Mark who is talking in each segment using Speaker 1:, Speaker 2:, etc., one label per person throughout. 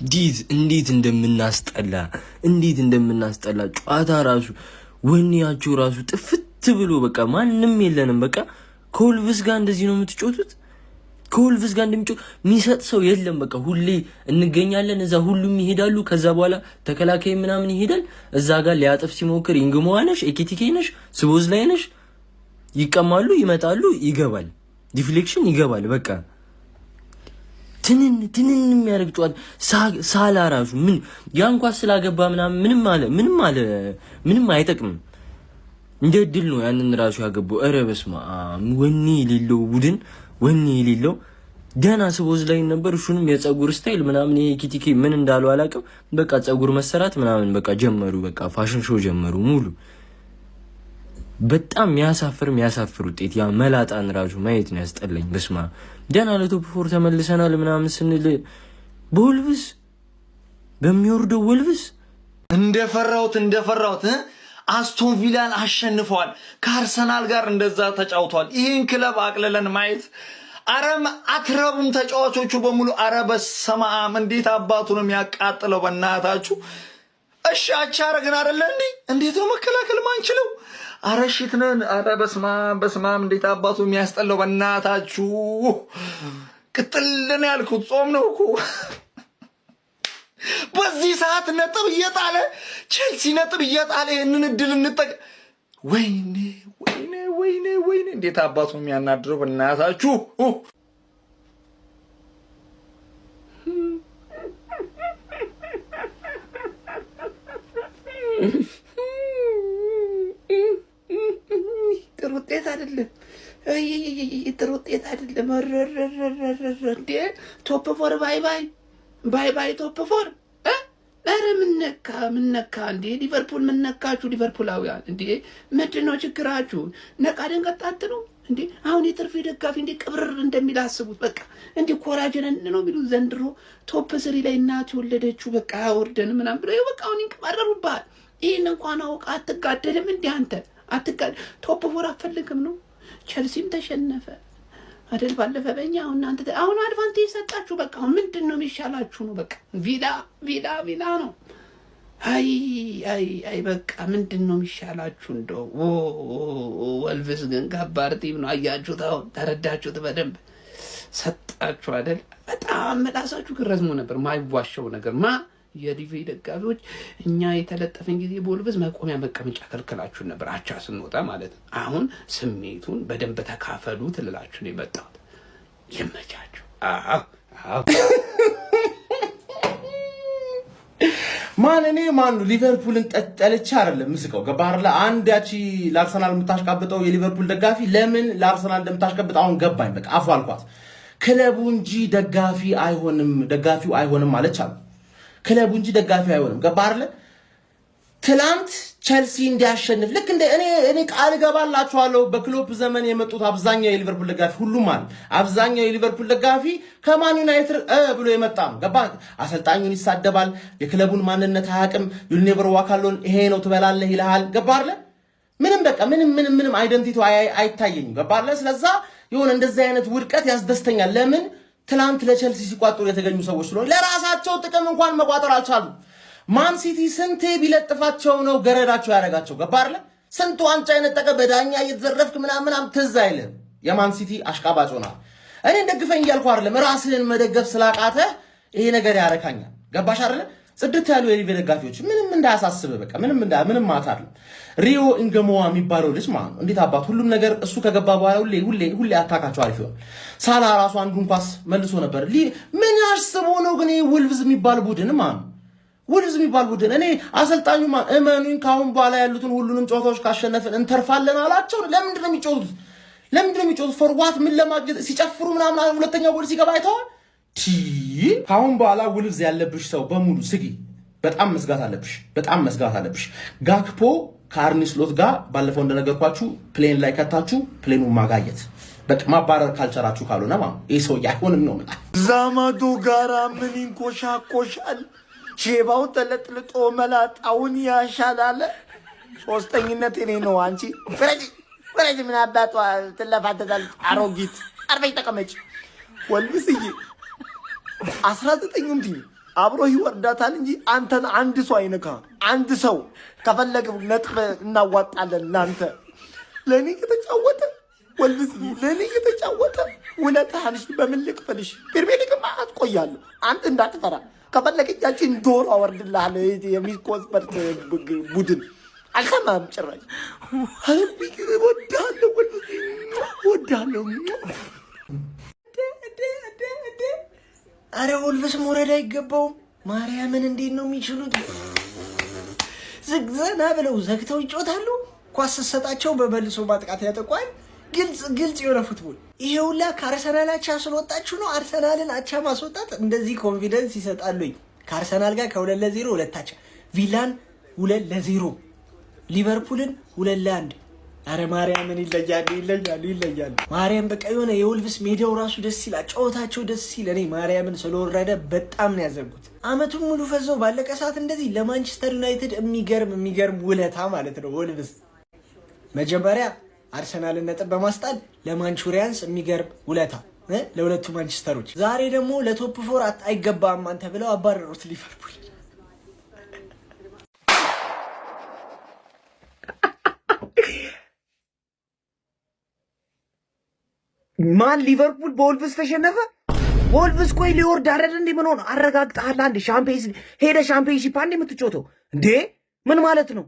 Speaker 1: እንዴት እንዴት እንደምናስጠላ፣ እንዴት እንደምናስጠላ። ጨዋታ ራሱ ወኔያቸው ራሱ ጥፍት ብሎ በቃ ማንም የለንም። በቃ ከወልቭስ ጋር እንደዚህ ነው የምትጫወቱት። ከወልቭስ ጋር እንደሚጫወት የሚሰጥ ሰው የለም። በቃ ሁሌ እንገኛለን እዛ፣ ሁሉም ይሄዳሉ። ከዛ በኋላ ተከላካይ ምናምን ይሄዳል። እዛ ጋር ሊያጥፍ ሲሞክር ኢንግሞዋ ነሽ፣ ኤኪቲኬ ነሽ፣ ስቦዝ ላይ ነሽ፣ ይቀማሉ፣ ይመጣሉ፣ ይገባል፣ deflection ይገባል። በቃ ትንን ትንን የሚያደርግ ጨዋታ። ሳላ ራሱ ምን ያን ኳስ ስላገባ ምናምን ምንም አለ ምንም አለ ምንም አይጠቅምም። እንደ እድል ነው ያንን ራሱ ያገባው። ኧረ በስመ አብ፣ ወኔ የሌለው ቡድን፣ ወኔ የሌለው። ደህና ስቦዝ ላይ ነበር። እሱንም የፀጉር style ምናምን ይሄ ኪቲኬ ምን እንዳሉ አላውቅም። በቃ ፀጉር መሰራት ምናምን በቃ ጀመሩ። በቃ fashion show ጀመሩ ሙሉ። በጣም የሚያሳፍር የሚያሳፍር ውጤት። ያ መላጣን ራሱ ማየት ነው ያስጠላኝ። በስማ ደህና ለ top four ተመልሰናል ምናምን ስንል በወልቭስ፣ በሚወርደው ወልቭስ።
Speaker 2: እንደፈራሁት እንደፈራሁት አስቶን ቪላን አሸንፈዋል። ከአርሰናል ጋር እንደዛ ተጫውተዋል። ይህን ክለብ አቅልለን ማየት አረም አትረቡም። ተጫዋቾቹ በሙሉ አረ በስመ አብ፣ እንዴት አባቱ ነው የሚያቃጥለው በእናታችሁ። እሺ አቻ አረግን አይደለ እንዴ? እንዴት ነው መከላከል ማንችለው? አረ shit ነን። አረ በስመ አብ በስመ አብ፣ እንዴት አባቱ የሚያስጠላው በእናታችሁ። ቅጥልን ያልኩት ጾም ነው እኮ። በዚህ ሰዓት ነጥብ እየጣለ፣ ቼልሲ ነጥብ እየጣለ ይህንን እድል እንጠቅ። ወይኔ ወይኔ ወይኔ ወይኔ፣ እንዴት አባቱ የሚያናድረው በእናታችሁ።
Speaker 3: ጥሩ ውጤት አይደለም። ጥሩ ውጤት አይደለም። እንዴ top four bye bye፣ bye bye top four። ኧረ ምን ነካ ምን ነካ እንዴ ሊቨርፑል፣ ምን ነካችሁ ሊቨርፑላውያን? እንዴ ምንድን ነው ችግራችሁ? ነቃ ደንገጥ አትሉ እንዴ? አሁን የትርፌ ደጋፊ እንዴ ቅብርር እንደሚል አስቡት። በቃ እንዲህ ኮራጅነን ነው የሚሉት። ዘንድሮ top three ላይ እናት የወለደችው በቃ አወርደን ምናምን ብለው በቃ አሁን ይንቀባረሩብሃል። ይህን እንኳን አውቃ አትጋደልም እንዲህ አንተ አትጋ top four አትፈልግም ነው። ቸልሲም ተሸነፈ አይደል ባለፈ በእኛ። አሁን እናንተ አሁን advantage ሰጣችሁ። በቃ አሁን ምንድን ነው የሚሻላችሁ ነው። በቃ ቪላ ቪላ ቪላ ነው። አይ አይ አይ በቃ ምንድን ነው የሚሻላችሁ? እንደው ወልቭስ ግን ከባድ team ነው። አያችሁት? አሁን ተረዳችሁት በደንብ ሰጣችሁ አይደል? በጣም ምላሳችሁ ግን ረዝሞ ነበር። ማይዋሸው ነገር ማ የሊቬ ደጋፊዎች እኛ የተለጠፈን ጊዜ በወልቭስ መቆሚያ መቀመጫ ከልክላችሁን ነበር፣ አቻ ስንወጣ ማለት ነው። አሁን ስሜቱን በደንብ ተካፈሉ ትልላችሁ ነው የመጣሁት። ይመቻችሁ። አዎ አዎ።
Speaker 4: ማን እኔ ማን ሊቨርፑልን ጠልቼ አይደለም ምስቀው፣ ገባህ አይደለ? አንድ ያቺ ለአርሰናል የምታሽቃብጠው የሊቨርፑል ደጋፊ ለምን ለአርሰናል እንደምታሽቃብጥ አሁን ገባኝ። በቃ አፉ አልኳት። ክለቡ እንጂ ደጋፊ አይሆንም፣ ደጋፊው አይሆንም አለች አሉ። ክለቡ እንጂ ደጋፊ አይሆንም። ገባህ አይደለ? ትላንት ቸልሲ እንዲያሸንፍ ልክ እንደ እኔ ቃል እገባላችኋለሁ፣ በክሎፕ ዘመን የመጡት አብዛኛው የሊቨርፑል ደጋፊ፣ ሁሉም አለ፣ አብዛኛው የሊቨርፑል ደጋፊ ከማን ዩናይትድ ብሎ የመጣ ነው። ገባ፣ አሰልጣኙን ይሳደባል፣ የክለቡን ማንነት አያውቅም። You'll never walk alone ይሄ ነው ትበላለህ ይልሃል። ገባ አይደለ? ምንም በቃ ምንም ምንም ምንም identity ው አይታየኝም። ገባ አይደለ? ስለዛ የሆነ እንደዚህ አይነት ውድቀት ያስደስተኛል። ለምን? ትላንት ለቸልሲ ሲቋጥሩ የተገኙ ሰዎች ስለሆነ ለራሳቸው ጥቅም እንኳን መቋጠር አልቻሉም። ማን ሲቲ ስንቴ ቢለጥፋቸው ነው ገረዳቸው ያደረጋቸው? ገባ አይደለ? ስንት ዋንጫ የነጠቀ በዳኛ እየተዘረፍክ ምናምን ምናምን ትዝ አይልም። የማን ሲቲ አሽቃባጭ ሆናል። እኔን ደግፈኝ እያልኩ አይደለም። ራስህን መደገፍ ስላቃተ ይሄ ነገር ያረካኛል። ገባሽ አይደለ? ጽድት ያሉ የሊቬ ደጋፊዎች ምንም እንዳያሳስብ፣ በቃ ምንም እንዳ ምንም ማታ አይደለም። ሪዮ ኢንገሞዋ የሚባለው ልጅ ማለት ነው። እንዴት አባት ሁሉም ነገር እሱ ከገባ በኋላ ሁሌ ሁሌ ሁሌ attack ኣቸው አሪፍ ይሆናል። ሳላ ራሱ አንዱን ኳስ መልሶ ነበር። ምን አስቦ ነው ግን ይሄ ውልቭዝ የሚባል ቡድን ማለት ነው? ውልቭዝ የሚባል ቡድን እኔ አሰልጣኙ እመኑኝ ከአሁን በኋላ ያሉትን ሁሉንም ጨዋታዎች ካሸነፍን እንተርፋለን አላቸው። ለምንድን ነው የሚጫወቱት? ለምንድን ነው የሚጫወቱት? For what? ምን ለማግኘት ሲጨፍሩ ምናምን ሁለተኛው ጎል ሲገባ አይተዋል። ከአሁን በኋላ ውልቭዝ ያለብሽ ሰው በሙሉ ስጊ። በጣም መስጋት አለብሽ። በጣም መስጋት አለብሽ። ጋክፖ ከአርኒ ስሎት ጋር ባለፈው እንደነገርኳችሁ plane ላይ ከታችሁ plane ኑን ማጋየት፣ በቃ ማባረር ካልቸራችሁ ካልሆነ ማለት ይህ ሰው አይሆንም ነው የምልህ።
Speaker 2: ዘመዱ ጋራ ምን ይንኮሻኮሻል? ሼባው ተለጥልጦ መላጣውን ያሻላለ። ሶስተኝነት እኔ ነው። አንቺ ፍረጂ ፍረጂ። ምን አባቷ ትለፋተታለች? አሮጊት አርፈሽ ተቀመጭ። ወልብስዬ 19ኙም team
Speaker 5: አብሮ ይወርዳታል እንጂ አንተን አንድ ሰው አይነካ። አንድ ሰው ከፈለግ ነጥብ እናዋጣለን ለአንተ። ለእኔ እየተጫወተ ወልቭስ፣ ለእኔ እየተጫወተ ውለታህን በምን ልክፈልሽ? ፕሪሚየር ሊግማ አትቆያለሁ። አንተ እንዳትፈራ፣ ከፈለገ ያችን ዶሮ አወርድልሃለሁ። የሚኮስፐርት ቡድን አልሰማህም ጭራሽ። ወዳለሁ፣ ወዳለሁ።
Speaker 6: አረ ወልቭስ መውረድ አይገባውም። ማርያምን እንዴት ነው የሚችሉት? ዝግዘና ብለው ዘግተው ይጮታሉ። ኳስ ስትሰጣቸው በመልሶ ማጥቃት ያጠቋል። ግልጽ ግልጽ የሆነ football። ይሄ ሁላ ከአርሰናል አቻ ስለወጣችሁ ነው። አርሰናልን አቻ ማስወጣት እንደዚህ confidence ይሰጣሉኝ። ከአርሰናል ጋር ከ2-0 ሁለት አቻ፣ ቪላን 2-0፣ ሊቨርፑልን 2-1። አረ ማርያምን ይለያሉ፣ ይለያሉ፣ ይለያሉ። ማርያም በቃ የሆነ የወልቭስ ሜዳው ራሱ ደስ ይላል፣ ጨዋታቸው ደስ ሲል። እኔ ማርያምን ስለወረደ በጣም ነው ያዘንኩት። አመቱን ሙሉ ፈዘው ባለቀ ሰዓት እንደዚህ ለማንቸስተር ዩናይትድ የሚገርም የሚገርም ውለታ ማለት ነው። ወልቭስ መጀመሪያ አርሰናልን ነጥብ በማስጣል ለማንቹሪያንስ የሚገርም ውለታ ለሁለቱ ማንቸስተሮች። ዛሬ ደግሞ ለ top four አይገባም አንተ ብለው አባረሩት ሊቨርፑል።
Speaker 7: ማን ሊቨርፑል በወልቭስ ተሸነፈ? ወልቭስ ቆይ ሊወርድ አይደል እንዴ? ምን ሆነ? አረጋግጠሃል? አንዴ ሻምፒየንስ ሄደ ሻምፒየንሺፕ አንዴ የምትጮተው እንዴ? ምን ማለት ነው?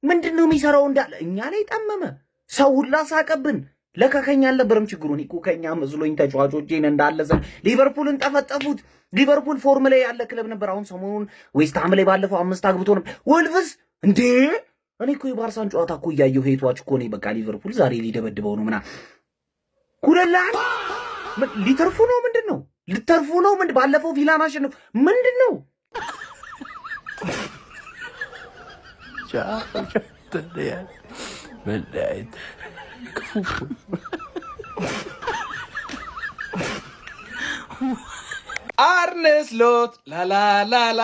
Speaker 7: ምንድን ነው የሚሰራው? እንዳለ እኛ ላይ ጠመመ። ሰው ሁላ ሳቀብን። ለካ ከኛ አልነበረም ችግሩ። እኔ እኮ ከኛ መስሎኝ ተጫዋቾቼን እንዳለ ሊቨርፑልን ጠፈጠፉት። ሊቨርፑል form ላይ ያለ ክለብ ነበር። አሁን ሰሞኑን ዌስትሃም ላይ ባለፈው አምስት አግብቶ ነበር። ወልቭስ እንዴ! እኔ እኮ የባርሳን ጨዋታ እኮ እያየሁ ሄቷች እኮ እኔ በቃ ሊቨርፑል ዛሬ ሊደበድበው ነው ምናምን 2-1 ሊተርፉ ነው። ምንድን ነው ሊተርፉ ነው? ምን ባለፈው ቪላን አሸንፉ ምንድን ነው?
Speaker 1: መለያየት ክፉ።
Speaker 8: አርነ ስሎት ላላላላ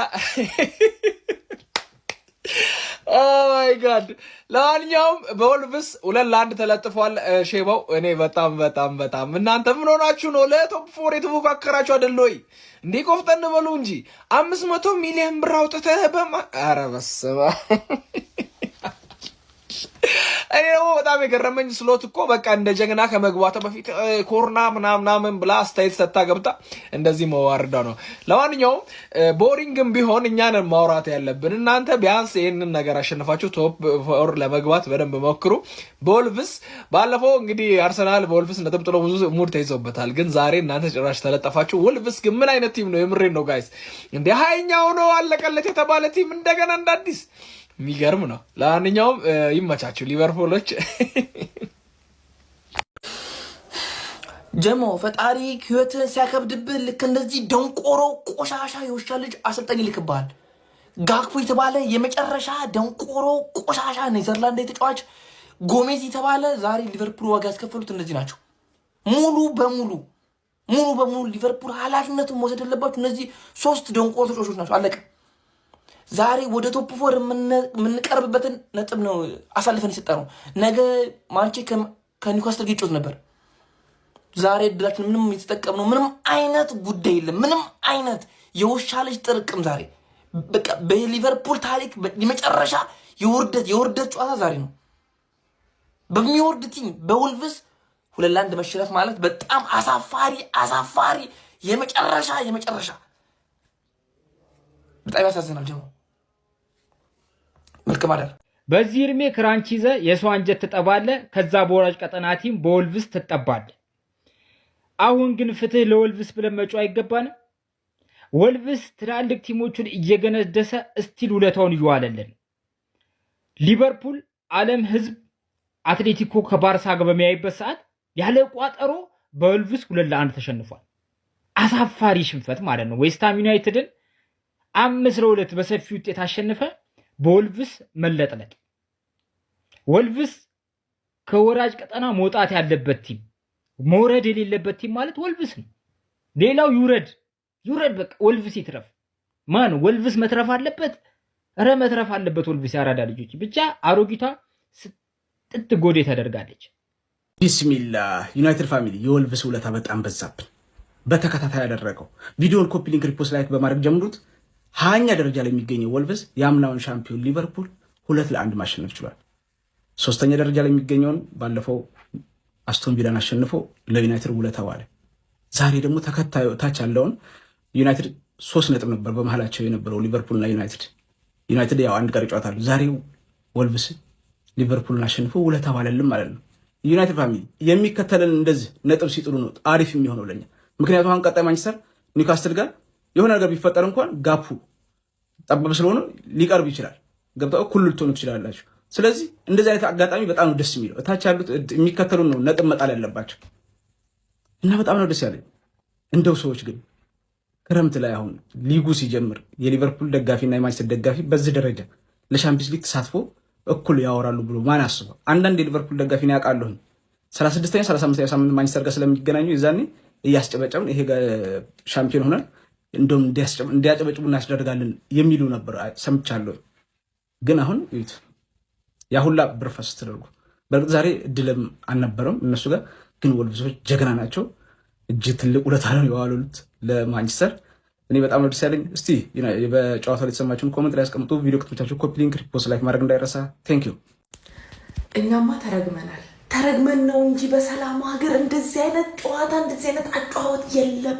Speaker 8: oh my God። ለማንኛውም በወልቭስ 2-1 ተለጥፏል። ሼባው እኔ በጣም በጣም በጣም እናንተ ምን ሆናችሁ ነው? ለ top four የተፎካከራችሁ አይደል ወይ? እንዴ ቆፍጠን በሉ እንጂ 500 ሚሊዮን ብር አውጥተህ በማ ኧረ በስመ አብ። እኔ ደግሞ በጣም የገረመኝ ስሎት እኮ በቃ እንደ ጀግና ከመግባቷ በፊት ኮርና ምናምናምን ብላ አስተያየት ሰጥታ ገብታ እንደዚህ መዋርዳ ነው። ለማንኛውም boring ም ቢሆን እኛንን ማውራት ያለብን እናንተ ቢያንስ ይህንን ነገር አሸንፋችሁ top four ለመግባት በደንብ ሞክሩ። በወልቭስ ባለፈው እንግዲህ አርሰናል በወልቭስ ነጥብ ጥሎ ብዙ mood ተይዞበታል። ግን ዛሬ እናንተ ጭራሽ ተለጠፋችሁ። ወልቭስ ግን ምን አይነት team ነው? የምሬን ነው guys። እንደ ሀይኛው ነው አለቀለት የተባለ team እንደገና እንደ አዲስ የሚገርም ነው። ለማንኛውም ይመቻችሁ ሊቨርፑሎች።
Speaker 9: ጀሞ ፈጣሪ ህይወትን ሲያከብድብህ ልክ እንደዚህ ደንቆሮ ቆሻሻ የውሻ ልጅ አሰልጣኝ ይልክብሃል። ጋክፖ የተባለ የመጨረሻ ደንቆሮ ቆሻሻ ኔዘርላንድ ተጫዋች፣ ጎሜዝ የተባለ ዛሬ ሊቨርፑል ዋጋ ያስከፈሉት እነዚህ ናቸው። ሙሉ በሙሉ ሙሉ በሙሉ ሊቨርፑል ኃላፊነቱን መውሰድ ያለባቸው እነዚህ ሶስት ደንቆሮ ተጫዋቾች ናቸው። አለቀ። ዛሬ ወደ top four የምንቀርብበትን ነጥብ ነው አሳልፈን የሰጠነው። ነገ ማንቼ ከኒውካስትል ጋር ይጫወት ነበር። ዛሬ እድላችን ምንም የተጠቀምነው ምንም አይነት ጉዳይ የለም። ምንም አይነት የውሻ ልጅ ጥርቅም ዛሬ በቃ በሊቨርፑል ታሪክ የመጨረሻ የውርደት የውርደት ጨዋታ ዛሬ ነው። በሚወርድ team በወልቭስ 2-1 መሸነፍ ማለት በጣም አሳፋሪ አሳፋሪ የመጨረሻ የመጨረሻ በጣም ያሳዝናል። ጀሞ መልካም አዳር።
Speaker 10: በዚህ እድሜ ክራንች ይዘህ የሰው አንጀት ትጠባለህ። ከዛ በወራጅ ቀጠና team በወልቭስ ትጠባለህ። አሁን ግን ፍትህ ለወልቭስ ብለን መጮህ አይገባንም። ወልቭስ ትላልቅ team ኦቹን እየገነደሰ still ውለታውን እየዋለልን። ሊቨርፑል ዓለም ህዝብ አትሌቲኮ ከባርሳ ጋር በሚያይበት ሰዓት ያለ ቋጠሮ በወልቭስ 2-1 ተሸንፏል። አሳፋሪ ሽንፈት ማለት ነው። ዌስትሃም ዩናይትድን 5-2 በሰፊ ውጤት አሸንፈ በወልቭስ መለጥለጥ። ወልቭስ ከወራጅ ቀጠና መውጣት ያለበት team፣ መውረድ የሌለበት team ማለት ወልቭስ ነው። ሌላው ይውረድ ይውረድ፣ በቃ ወልቭስ ይትረፍ። ማን ወልቭስ መትረፍ አለበት? ኧረ መትረፍ አለበት ወልቭስ። ያራዳ ልጆች ብቻ አሮጊቷ ስጥት ጎዴ ተደርጋለች።
Speaker 4: ቢስሚላህ ዩናይትድ family፣ የወልቭስ ውለታ በጣም በዛብን። በተከታታይ ያደረገው ቪዲዮን copy link፣ repost፣ like በማድረግ ጀምሩት። 20ኛ ደረጃ ላይ የሚገኘው ወልቭስ የአምናውን ሻምፒዮን ሊቨርፑል 2-1 ማሸነፍ ችሏል። ሶስተኛ ደረጃ ላይ የሚገኘውን ባለፈው አስቶን ቪላን አሸንፎ ለዩናይትድ ውለታ ዋለ። ዛሬ ደግሞ ተከታዩ ታች ያለውን ዩናይትድ 3 ነጥብ ነበር በመሀላቸው የነበረው ሊቨርፑልና ዩናይትድ። ዩናይትድ ያው አንድ ቀሪ ጨዋታ አለው። ዛሬ ወልቭስ ሊቨርፑልን አሸንፎ ውለታ ዋለልን ማለት ነው። ዩናይትድ family የሚከተልን እንደዚህ ነጥብ ሲጥሉ ነው አሪፍ የሚሆነው ለኛ። ምክንያቱም አሁን ቀጣይ ማንቸስተር ኒውካስትል ጋር የሆነ ነገር ቢፈጠር እንኳን gap ኡ ጠባብ ስለሆነ ሊቀርብ ይችላል። ገብታ እኩል ልትሆኑ ትችላላችሁ። ስለዚህ እንደዚህ አይነት አጋጣሚ በጣም ነው ደስ የሚለው። እታች ያሉት የሚከተሉን ነው ነጥብ መጣል ያለባቸው እና በጣም ነው ደስ ያለኝ። እንደው ሰዎች ግን ክረምት ላይ አሁን ሊጉ ሲጀምር የሊቨርፑል ደጋፊ እና የማንቸስተር ደጋፊ በዚህ ደረጃ ለሻምፒዮንስ ሊግ ተሳትፎ እኩል ያወራሉ ብሎ ማን አስቧል? አንዳንድ የሊቨርፑል ደጋፊ ነው ያውቃለሁኝ፣ 36ኛ 35ኛ ሳምንት ማንቸስተር ጋር ስለሚገናኙ የዛኔ እያስጨበጨብን ይሄ ሻምፒዮን ሆነን እንደውም እንዲያጨበጭቡ እናስደርጋለን የሚሉ ነበር ሰምቻለሁ። ግን አሁን እዩት፣ ያ ሁላ ብር ፈስ ተደርጎ በእርግጥ ዛሬ እድልም አልነበረም እነሱ ጋር፣ ግን ወልቭሶች ጀግና ናቸው። እጅግ ትልቅ ውለታ ነው የዋሉት ለማንቸስተር። እኔ በጣም ነው ደስ ያለኝ። እስቲ በጨዋታው ላይ የተሰማችሁን comment ላይ ያስቀምጡ። ቪዲዮ ከተመቻችሁ copy link፣ repost፣ like ማድረግ እንዳይረሳ። Thank you።
Speaker 11: እኛማ ተረግመናል። ተረግመን ነው እንጂ በሰላሙ ሀገር እንደዚህ አይነት ጨዋታ እንደዚህ አይነት አጨዋወት የለም።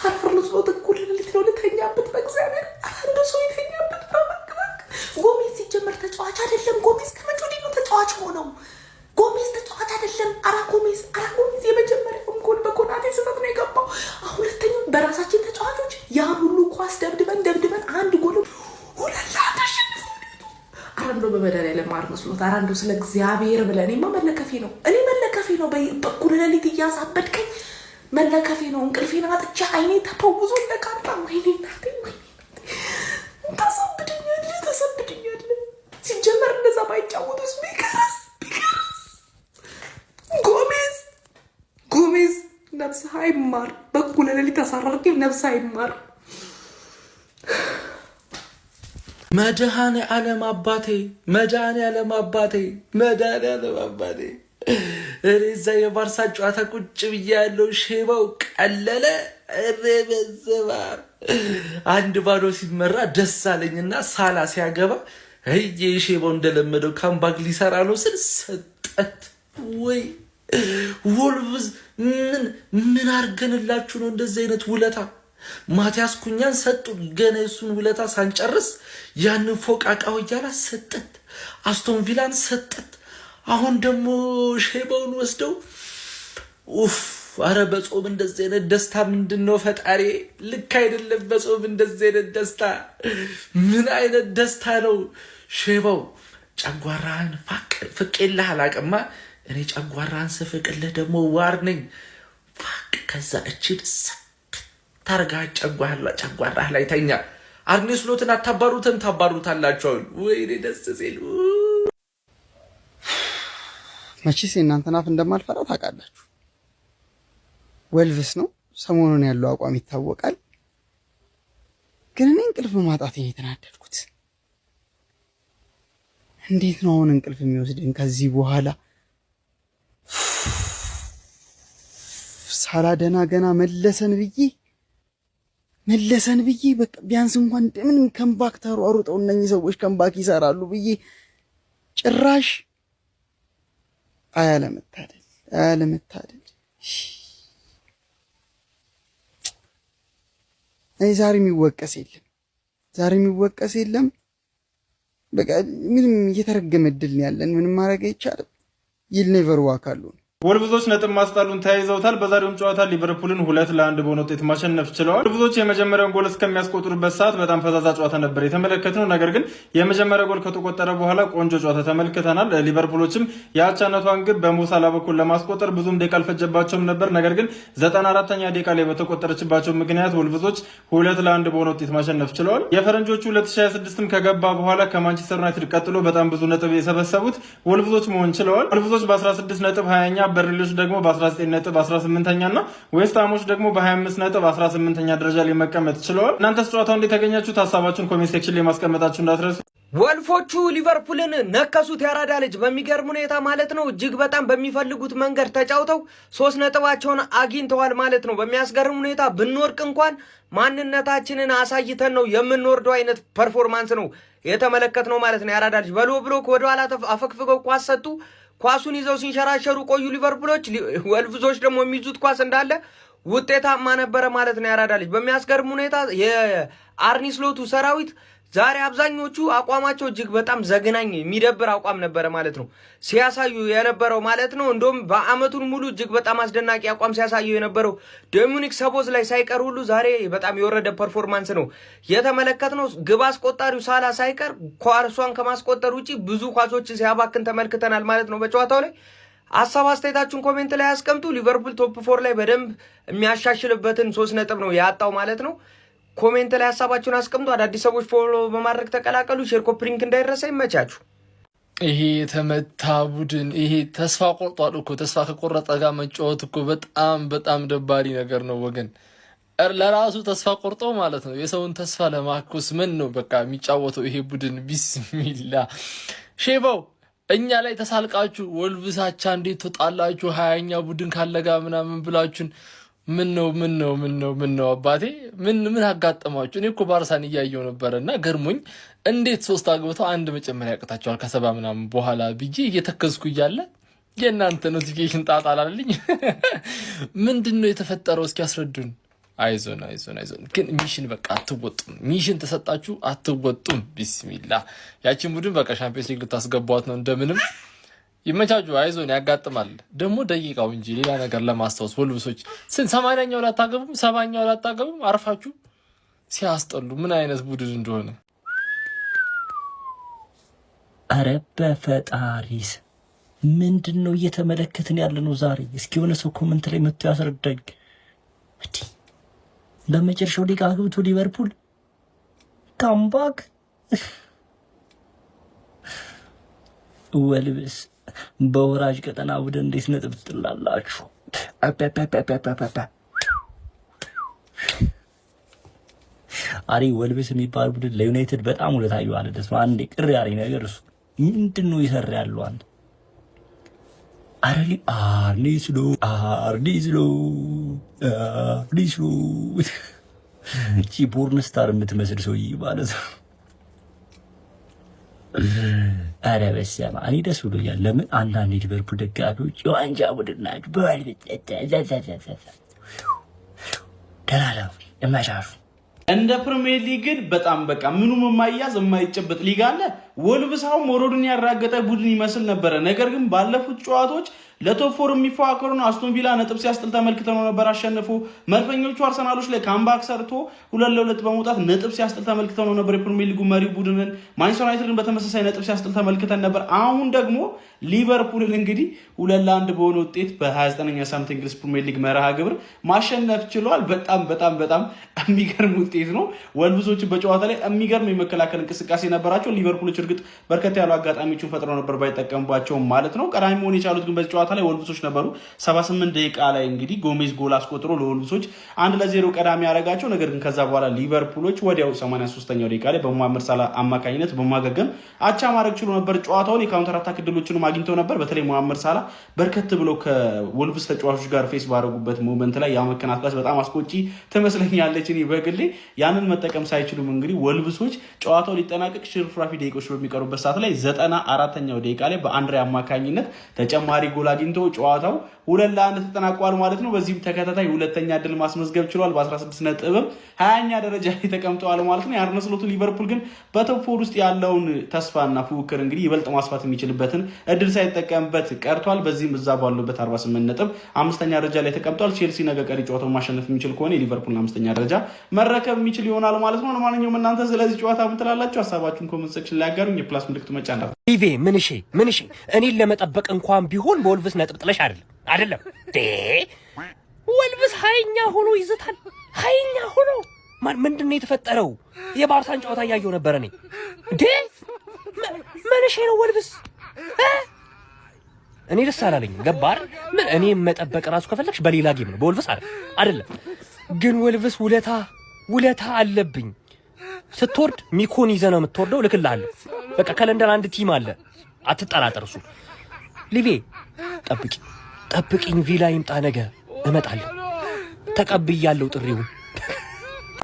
Speaker 11: አርነ ስሎት እኩል ሌሊት ነው ልተኛበት፣ በእግዚአብሔር አንዱ ሰው ይተኛበት። በመቅበቅ ጎሜዝ ሲጀመር ተጫዋች አይደለም። ጎሜዝ ከመቼ ወዲህ ነው ተጫዋች ሆነው? ጎሜዝ ተጫዋች አይደለም። አራ ጎሜዝ፣ አራ ጎሜዝ የመጀመሪያውም ጎል በኮናቴ ስህተት ነው የገባው። ሁለተኛው በራሳችን ተጫዋቾች ያን ሁሉ ኳስ ደብድበን ደብድበን አንድ ጎል 2-1 አሸንፈው። ኧረ እንደው በመድኃኒዓለም አርነ ስሎት፣ ኧረ እንደው ስለ እግዚአብሔር ብለህ እኔማ መለከፌ ነው፣ እኔ መለከፌ ነው። በእኩለ ሌሊት እያሳበድከኝ መለከፌ ነው። እንቅልፌን አጥቼ አይኔ ተፈውዞ ለካርታ። ወይኔ እናቴ፣ ወይኔ ታሳብደኛለህ፣ ታሳብደኛለህ። ሲጀመር እንደዛ ባይጫወቱስ ቢቀርስ ቢቀርስ። ጎሜዝ፣ ጎሜዝ ነፍስህ አይማር። በእኩለ ሌሊት አሳረርከኝ። ነፍስህ አይማር።
Speaker 12: መድኃኔ ዓለም አባቴ፣ መድኃኔ ዓለም አባቴ፣ መድኃኔ ዓለም አባቴ። እኔ እዛ የባርሳ ጨዋታ ቁጭ ብዬ ያለው ሼባው ቀለለ። እሬ በስመ አብ። 1-0 ሲመራ ደስ አለኝና ሳላ ሲያገባ እየ ሼባው እንደለመደው comeback ሊሰራ ነው ስል ሰጠት። ወይ ወልቭዝ፣ ምን ምን አድርገንላችሁ ነው እንደዚህ አይነት ውለታ? ማቲያስ ኩኛን ሰጡን። ገና የሱን ውለታ ሳንጨርስ ያንን ፎቃቃ ወያላ ሰጠት። አስቶን ቪላን ሰጠት። አሁን ደግሞ ሼባውን ወስደው ኡፍ! አረ በጾም እንደዚህ አይነት ደስታ ምንድን ነው? ፈጣሪ ልክ አይደለም። በጾም እንደዚህ አይነት ደስታ ምን አይነት ደስታ ነው? ሼባው ጨጓራህን ፍቄልህ አላቅማ። እኔ ጨጓራህን ስፍቅልህ ደግሞ ዋር ነኝ። ፋቅ ከዛ እችን ታርጋ ጨጓራህ ላይ ተኛ። አርኔ ስሎትን አታባሩትም? ታባሩታላችሁ። ወይኔ ደስ ሲል።
Speaker 13: መቼስ የእናንተን አፍ እንደማልፈራ ታውቃላችሁ። ወልቭስ ነው ሰሞኑን ያለው አቋም ይታወቃል። ግን እኔ እንቅልፍ ማጣት የተናደድኩት እንዴት ነው አሁን እንቅልፍ የሚወስድን ከዚህ በኋላ? ሳላ ደና ገና መለሰን ብዬ በቃ ቢያንስ እንኳን እንደምንም comeback ተሯሩጠው እነኚህ ሰዎች comeback ይሰራሉ ብዬ ጭራሽ አያለመታደል፣ አያለመታደል። እኔ ዛሬ የሚወቀስ የለም፣ ዛሬ የሚወቀስ የለም። በቃ ምንም እየተረገመ እድል ነው ያለን። ምንም ማድረግ አይቻልም። You'll never walk alone።
Speaker 14: ወልቭዞች ነጥብ ማስጣሉን ተያይዘውታል። በዛሬውም ጨዋታ ሊቨርፑልን 2-1 በሆነ ውጤት ማሸነፍ ችለዋል። ወልቭዞች የመጀመሪያውን ጎል እስከሚያስቆጥሩበት ሰዓት በጣም ፈዛዛ ጨዋታ ነበር የተመለከትነው። ነገር ግን የመጀመሪያው ጎል ከተቆጠረ በኋላ ቆንጆ ጨዋታ ተመልክተናል። ሊቨርፑሎችም የአቻነቷን ግብ በሞሳላ በኩል ለማስቆጠር ብዙም ደቂቃ አልፈጀባቸውም ነበር። ነገር ግን 94ኛ ደቂቃ ላይ በተቆጠረችባቸው ምክንያት ወልቭዞች 2-1 በሆነ ውጤት ማሸነፍ ችለዋል። የፈረንጆቹ 2026ም ከገባ በኋላ ከማንቸስተር ዩናይትድ ቀጥሎ በጣም ብዙ ነጥብ የሰበሰቡት ወልቭዞች መሆን ችለዋል። ወልቭዞች በ16 ነጥብ 20ኛ፣ በርንሊዎች ደግሞ በ19 ነጥብ 18ኛ እና ዌስትሃሞች ደግሞ በ25 ነጥብ 18ኛ ደረጃ ላይ መቀመጥ ችለዋል። እናንተስ ጨዋታው እንዴት ተገኛችሁት? ሀሳባችሁን comment section ላይ ማስቀመጣችሁ እንዳትረሱ።
Speaker 7: ወልፎቹ ሊቨርፑልን ነከሱት። ያራዳ ልጅ በሚገርም ሁኔታ ማለት ነው። እጅግ በጣም በሚፈልጉት መንገድ ተጫውተው 3 ነጥባቸውን አግኝተዋል ማለት ነው። በሚያስገርም ሁኔታ ብንወድቅ እንኳን ማንነታችንን አሳይተን ነው የምንወርደው አይነት performance ነው የተመለከትነው ማለት ነው። ያራዳ ልጅ በ low block ወደኋላ አፈግፍገው ኳስ ሰጡ። ኳሱን ይዘው ሲንሸራሸሩ ቆዩ ሊቨርፑሎች። ወልቭዞች ደግሞ የሚይዙት ኳስ እንዳለ ውጤታማ ነበረ ማለት ነው። ያራዳ ልጅ በሚያስገርም ሁኔታ የአርኒ ስሎቱ ሰራዊት ዛሬ አብዛኞቹ አቋማቸው እጅግ በጣም ዘግናኝ የሚደብር አቋም ነበረ ማለት ነው ሲያሳዩ የነበረው ማለት ነው። እንደውም በአመቱን ሙሉ እጅግ በጣም አስደናቂ አቋም ሲያሳዩ የነበረው ዶሚኒክ ሶቦዝላይ ሳይቀር ሁሉ ዛሬ በጣም የወረደ performance ነው የተመለከትነው። ግብ አስቆጣሪው ሳላ ሳይቀር ኳሷን ከማስቆጠር ውጪ ብዙ ኳሶችን ሲያባክን ተመልክተናል ማለት ነው በጨዋታው ላይ። ሀሳብ አስተያየታችሁን comment ላይ ያስቀምጡ። ሊቨርፑል top four ላይ በደንብ የሚያሻሽልበትን 3 ነጥብ ነው ያጣው ማለት ነው። Comment ላይ ሀሳባችሁን አስቀምጡ። አዳዲስ ሰዎች follow በማድረግ ተቀላቀሉ። Share፣ copy link እንዳይረሳ። ይመቻችሁ።
Speaker 12: ይሄ የተመታ ቡድን ይሄ ተስፋ ቆርጧል እኮ። ተስፋ ከቆረጠ ጋር መጫወት እኮ በጣም በጣም ደባሪ ነገር ነው ወገን። ለራሱ ተስፋ ቆርጦ ማለት ነው የሰውን ተስፋ ለማኮስ ምን ነው በቃ የሚጫወተው ይሄ ቡድን። ቢስሚላ ሼባው፣ እኛ ላይ ተሳልቃችሁ ወልቭስ አቻ እንዴት ትወጣላችሁ? 20ኛ ቡድን ካለጋ ምናምን ብላችሁን ምን ነው፣ ምን ነው፣ ምን ነው፣ ምን ነው አባቴ፣ ምን ምን አጋጠማችሁ? እኔ እኮ ባርሳን እያየው ነበረ እና ገርሞኝ እንዴት ሶስት አግብተው አንድ መጨመር ያቅታቸዋል ከ70 ምናምን በኋላ ብዬ እየተከዝኩ እያለ የእናንተ notification ጣጣ አላለልኝ። ምንድን ነው የተፈጠረው? እስኪ ያስረዱን። አይዞን፣ አይዞን፣ አይዞን። ግን mission በቃ አትወጡም። Mission ተሰጣችሁ አትወጡም። ቢስሚላ፣ ያችን ቡድን በቃ ሻምፒዮንስ ሊግ ልታስገቧት ነው እንደምንም። ይመቻቹ። አይዞን፣ ያጋጥማል። ደግሞ ደቂቃው እንጂ ሌላ ነገር ለማስታወስ ወልብሶች ስንት 80ኛው ላታገቡም፣ 70ኛው ላታገቡም። አርፋችሁ ሲያስጠሉ ምን አይነት ቡድን እንደሆነ።
Speaker 1: አረ በፈጣሪስ ምንድን ነው እየተመለከትን ያለ ነው ዛሬ? እስኪ የሆነ ሰው comment ላይ መጥቶ ያስረዳኝ። እንዲህ በመጨረሻው ደቂቃ አግብቶ ሊቨርፑል comeback። ወልብስ በወራጅ ቀጠና ቡድን እንዴት ነጥብ ትጥላላችሁ? አፓፓፓፓፓ። አሪ ወልብስ የሚባል ቡድን ለዩናይትድ በጣም ውለታ እየዋለለት ነው። አንዴ ቅር ያለኝ ነገር እሱ ምንድን ነው ይሰራ ያለው አንተ አረሊ አርኒ ስሎት፣ አርኒ ስሎት፣ አርኒ ስሎት፣ እቺ porn star የምትመስል ሰውዬ ማለት ነው። ኧረ በስመ አብ፣ እኔ ደስ ብሎኛል። ለምን አንዳንድ የሊቨርፑል ደጋፊዎች የዋንጫ ቡድን ናቸው በወልብስ ደህና እመሻሹ።
Speaker 4: እንደ ፕሪሚየር ሊግ ግን በጣም በቃ ምኑም የማይያዝ የማይጨበጥ ሊግ አለ። ወልቭስ አሁን መውረዱን ያረጋገጠ ቡድን ይመስል ነበረ። ነገር ግን ባለፉት ጨዋታዎች ለ top four የሚፎካከሩ አስቶን ቪላ ነጥብ ሲያስጥል ተመልክተነው ነበር አሸንፎ። መድፈኞቹ አርሰናሎች ላይ comeback ሰርቶ 2-2 በመውጣት ነጥብ ሲያስጥል ተመልክተነው ነበር። የፕሪሚየር ሊጉ መሪ ቡድንን ማንቸስተር ዩናይትድን በተመሳሳይ ነጥብ ሲያስጥል ተመልክተን ነበር። አሁን ደግሞ ሊቨርፑልን እንግዲህ 2-1 በሆነ ውጤት በ29ኛ ሳምንት እንግሊዝ ፕሪሚየር ሊግ መርሃ ግብር ማሸነፍ ችሏል። በጣም በጣም በጣም የሚገርም ውጤት ነው። ወልቭሶች በጨዋታ ላይ የሚገርም የመከላከል እንቅስቃሴ ነበራቸው። ሊቨርፑሎች እርግጥ በርከት ያሉ አጋጣሚዎችን ፈጥረው ነበር ባይጠቀሙባቸውም ማለት ነው። ቀዳሚ መሆን የቻሉት ግን በዚህ ጨዋታ ላይ ወልቭሶች ነበሩ። 78 ደቂቃ ላይ እንግዲህ ጎሜዝ ጎል አስቆጥሮ ለወልቭሶች 1-0 ቀዳሚ ያደረጋቸው። ነገር ግን ከዛ በኋላ ሊቨርፑሎች ወዲያው 83ኛው ደቂቃ ላይ በሙሐመድ ሳላ አማካኝነት በማገገም አቻ ማድረግ ችሎ ነበር ጨዋታውን። የ counter attack እድሎችንም አግኝተው ነበር። በተለይ ሙሐመድ ሳላ በርከት ብሎ ከወልቭስ ተጫዋቾች ጋር face ባደረጉበት moment ላይ ያመከናት ኳስ በጣም አስቆጪ ትመስለኛለች እኔ በግሌ። ያንን መጠቀም ሳይችሉም እንግዲህ ወልቭሶች ጨዋታው ሊጠናቀቅ ሽርፍራፊ ደቂቃዎች በሚቀሩበት ሰዓት ላይ 94ኛው ደቂቃ ላይ በአንድሬ አማካኝነት ተጨማሪ ጎል አግኝቶ ጨዋታው 2-1 ተጠናቋል ማለት ነው። በዚህም ተከታታይ ሁለተኛ ድል ማስመዝገብ ችሏል። በ16 ነጥብም 20ኛ ደረጃ ላይ ተቀምጠዋል ማለት ነው። የአርነ ስሎቱ ሊቨርፑል ግን በ top four ውስጥ ያለውን ተስፋና ፉክክር እንግዲህ ይበልጥ ማስፋት የሚችልበትን እድል ሳይጠቀምበት ቀርቷል። በዚህም እዛ ባሉበት 48 ነጥብ አምስተኛ ደረጃ ላይ ተቀምጧል። ቼልሲ ነገ ቀሪ ጨዋታውን ማሸነፍ የሚችል ከሆነ የሊቨርፑልን አምስተኛ ደረጃ መረከብ የሚችል ይሆናል ማለት ነው። ለማንኛውም እናንተ ስለዚህ ጨዋታ ምን ትላላችሁ? ሀሳባችሁን comment section ላይ አጋሩኝ። የ plus ምልክቱ መጫን
Speaker 7: ኢቬ ምንሼ ምንሼ፣ እኔን ለመጠበቅ እንኳን ቢሆን በወልቭስ ነጥብ ጥለሽ አይደለም አይደለም። ወልቭስ 20ኛ ሆኖ ይዘታል። 20ኛ ሆኖ ማን ምንድን ነው የተፈጠረው? የባርሳን ጨዋታ እያየሁ ነበረ እኔ። እንዴ ምንሼ ነው ወልቭስ? እኔ ደስ አላለኝም። ገባር ምን እኔ መጠበቅ ራሱ ከፈለግሽ በሌላ game ነው፣ በወልቭስ አይደለም። ግን ወልቭስ ውለታ ውለታ አለብኝ።
Speaker 15: ስትወርድ ሚኮን ይዘህ ነው የምትወርደው። እልክልሃለሁ። በቃ ከለንደን አንድ team አለ፣ አትጠራጠር። እሱ ሊቬ ጠብቂ፣ ጠብቂኝ። ቪላ ይምጣ ነገ እመጣለሁ። ተቀብያለሁ ጥሪውን።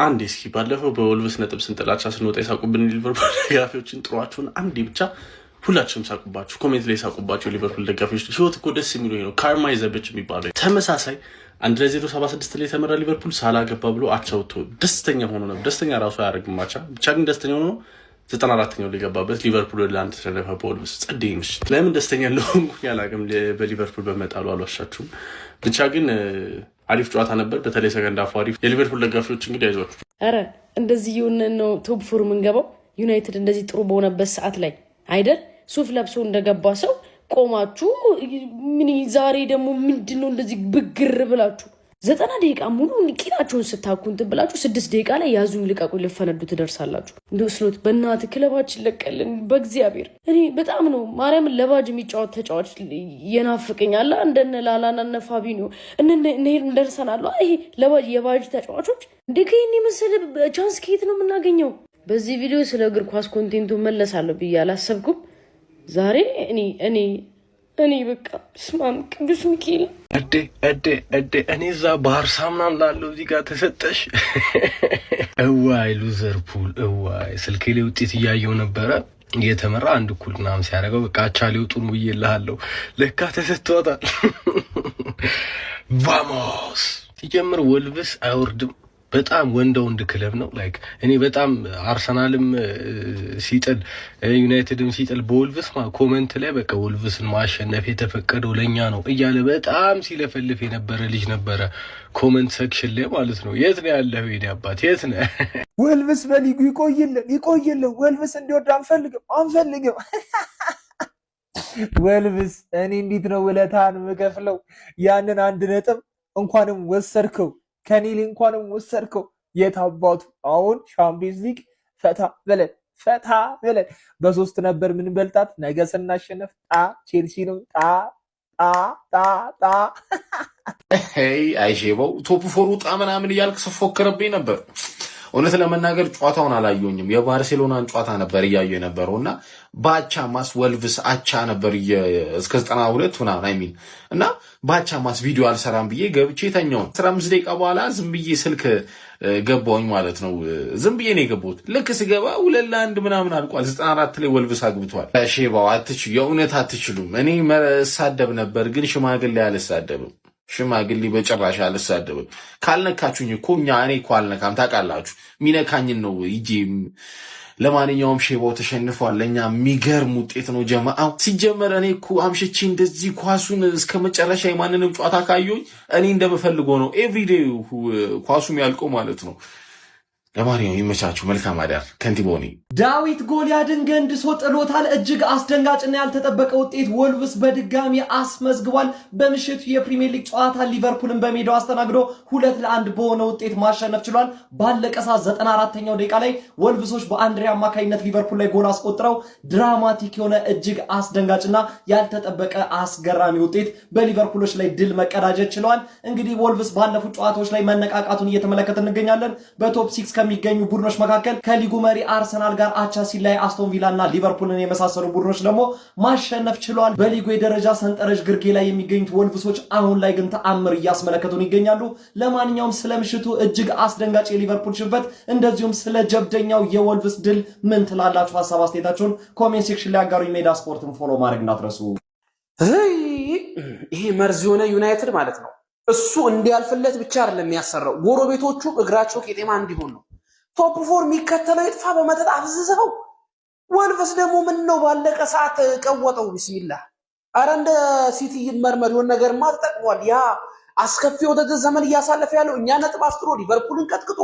Speaker 16: አንዴ እስኪ ባለፈው በወልቭስ ነጥብ ስንጥል አቻ ስንወጣ የሳቁብን ሊቨርፑል ደጋፊዎችን ጥሯችሁን አንዴ ብቻ ሁላችሁም ሳቁባችሁ፣ comment ላይ ሳቁባቸው ሊቨርፑል ደጋፊዎች። ህይወት እኮ ደስ የሚለው ነው። Karma is a bitch የሚባለው ተመሳሳይ 1-0 76 ላይ የተመራ ሊቨርፑል ሳላ ገባ ብሎ አቻ ወጥቶ ደስተኛ ሆኖ ነበር። ደስተኛ ራሱ አያደርግም አቻ ብቻ ግን ደስተኛ ሆኖ 94ኛው ሊገባበት ሊቨርፑል 2-1 ተሸነፈ በወልቭስ። ጸዴ ምሽት። ለምን ደስተኛ እንደሆንኩኝ አላውቅም። በሊቨርፑል በመጣሉ አልዋሻችሁም። ብቻ ግን አሪፍ ጨዋታ ነበር። በተለይ second half አሪፍ። የሊቨርፑል ደጋፊዎች እንግዲህ አይዟችሁ።
Speaker 17: ኧረ እንደዚህ የሆነ ነው top four የምንገባው። ዩናይትድ እንደዚህ ጥሩ በሆነበት ሰዓት ላይ አይደል ሱፍ ለብሶ እንደገባ ሰው ቆማችሁ ምን ዛሬ ደግሞ ምንድን ነው እንደዚህ ብግር ብላችሁ 90 ደቂቃ ሙሉ ቂጣቸውን ስታኩ እንትን ብላችሁ 6 ደቂቃ ላይ ያዙኝ ልቀቁኝ ልፈነዱ ትደርሳላችሁ። እንደ ስሎት በእናትህ ክለባችን ለቀልን በእግዚአብሔር። እኔ በጣም ነው ማርያምን ለባጅ የሚጫወት ተጫዋች የናፍቀኝ አለ እንደነ ላላና እነ ፋቢኒዮ እንደርሰናሉ። ይሄ ለባጅ የባጅ ተጫዋቾች እንደ ከይህን የመሰለ chance ከየት ነው የምናገኘው? በዚህ ቪዲዮ ስለ እግር ኳስ content ኡ መለሳለሁ ብዬ አላሰብኩም። ዛሬ እኔ በቃ ስማም ቅዱስ ሚካኤል።
Speaker 18: እዴ እዴ እዴ፣ እኔ እዛ ባርሳ ምናምን ላለው እዚህ ጋር ተሰጠሽ። እዋይ ሉዘርፑል እዋይ። ስልኬ ላይ ውጤት እያየው ነበረ፣ እየተመራ አንድ እኩል ምናምን ሲያደርገው በቃ አቻ ሊወጡ ነው ብዬ እልሃለሁ። ለካ ተሰጥቷታል። Vamos። ሲጀምር ወልቭስ አይወርድም። በጣም ወንደ ወንድ ክለብ ነው። Like እኔ በጣም አርሰናልም ሲጥል ዩናይትድም ሲጥል በወልቭስ comment ላይ በቃ ወልቭስን ማሸነፍ የተፈቀደው ለእኛ ነው እያለ በጣም ሲለፈልፍ የነበረ ልጅ ነበረ፣ comment section ላይ ማለት ነው። የት ነው ያለኸው የኔ አባት፣ የት ነህ?
Speaker 19: ወልቭስ በሊጉ ይቆይልን ይቆይልን። ወልቭስ እንዲወርድ አንፈልግም አንፈልግም። ወልቭስ እኔ እንዴት ነው ውለታን የምከፍለው? ያንን አንድ ነጥብ እንኳንም ወሰድከው ከኔ እንኳንም ወሰድከው። የት አባቱ አሁን ሻምፒዮንስ ሊግ ፈታ በለን ፈታ በለን። በሶስት ነበር ምን በልጣት። ነገ ስናሸነፍ ጣ ቼልሲ ነው ጣ ጣ ጣ ጣ።
Speaker 20: አይሼበው top four ውጣ ምናምን እያልክ ስፎክርብኝ ነበር። እውነት ለመናገር ጨዋታውን አላየሁኝም። የባርሴሎናን ጨዋታ ነበር እያየሁ የነበረው እና በአቻ ማስ ወልቭስ አቻ ነበር እስከ 92 ምናምን I mean እና በአቻ ማስ ቪዲዮ አልሰራም ብዬ ገብቼ ተኛውን። 15 ደቂቃ በኋላ ዝም ብዬ ስልክ ገባሁኝ ማለት ነው። ዝም ብዬ ነው የገባሁት። ልክ ስገባ 2-1 ምናምን አልቋል። 94 ላይ ወልቭስ አግብቷል። ሼባው የእውነት አትችሉም። እኔ እሳደብ ነበር ግን ሽማግሌ አልሳደብም። ሽማግሌ በጭራሽ አልሳደብም። ካልነካችሁኝ እኮ እኛ እኔ እኮ አልነካም ታውቃላችሁ። የሚነካኝን ነው ይጄ። ለማንኛውም ሼባው ተሸንፏል። ለእኛ የሚገርም ውጤት ነው ጀማአው። ሲጀመር እኔ እኮ አምሽቼ እንደዚህ ኳሱን እስከ መጨረሻ የማንንም ጨዋታ ካየሁኝ እኔ እንደምፈልገው ነው everyday ኳሱ የሚያልቀው ማለት ነው። ለማንኛውም ይመቻችሁ። መልካም አዳር። ከንቲባው ነኝ።
Speaker 21: ዳዊት ጎልያድን ገንድሶ ጥሎታል። እጅግ አስደንጋጭና ያልተጠበቀ ውጤት ወልቭስ በድጋሚ አስመዝግቧል። በምሽቱ የፕሪሚየር ሊግ ጨዋታ ሊቨርፑልን በሜዳው አስተናግዶ 2-1 በሆነ ውጤት ማሸነፍ ችሏል። ባለቀ ሰዓት 94ኛው ደቂቃ ላይ ወልቭሶች በአንድሬ አማካኝነት ሊቨርፑል ላይ ጎል አስቆጥረው dramatic የሆነ እጅግ አስደንጋጭና ያልተጠበቀ አስገራሚ ውጤት በሊቨርፑሎች ላይ ድል መቀዳጀት ችለዋል። እንግዲህ ወልቭስ ባለፉት ጨዋታዎች ላይ መነቃቃቱን እየተመለከትን እንገኛለን። በ top six ከሚገኙ ቡድኖች መካከል ከሊጉ መሪ አርሰናል ጋር አቻ ሲለያይ አስቶን ቪላ እና ሊቨርፑልን የመሳሰሉ ቡድኖች ደግሞ ማሸነፍ ችለዋል። በሊጉ የደረጃ ሰንጠረዥ ግርጌ ላይ የሚገኙት ወልቭሶች አሁን ላይ ግን ተአምር እያስመለከቱን ይገኛሉ። ለማንኛውም ስለ ምሽቱ እጅግ አስደንጋጭ የሊቨርፑል ሽንፈት እንደዚሁም ስለ ጀብደኛው የወልቭስ ድል ምን ትላላችሁ? ሀሳብ አስተያየታችሁን comment section ላይ አጋሩኝ። ሜዳ ስፖርትን follow ማድረግ እንዳትረሱ።
Speaker 22: ይሄ መርዝ የሆነ ዩናይትድ ማለት ነው። እሱ እንዲያልፍለት ብቻ አይደለም የሚያሰራው፣ ጎረቤቶቹ እግራቸው ቄጤማ እንዲሆን ነው። Top four የሚከተለው ይጥፋ በመጠጥ አፍዝዘው። ወልቭስ ደግሞ ምን ነው ባለቀ ሰዓት ቀወጠው። ቢስሚላህ፣ አረ እንደ ሲቲ ይመርመር። የሆነ ነገርማ ተጠቅሟል። ያ አስከፊ የውድድር ዘመን እያሳለፈ ያለው እኛ ነጥብ አስጥሎ ሊቨርፑልን ቀጥቅጦ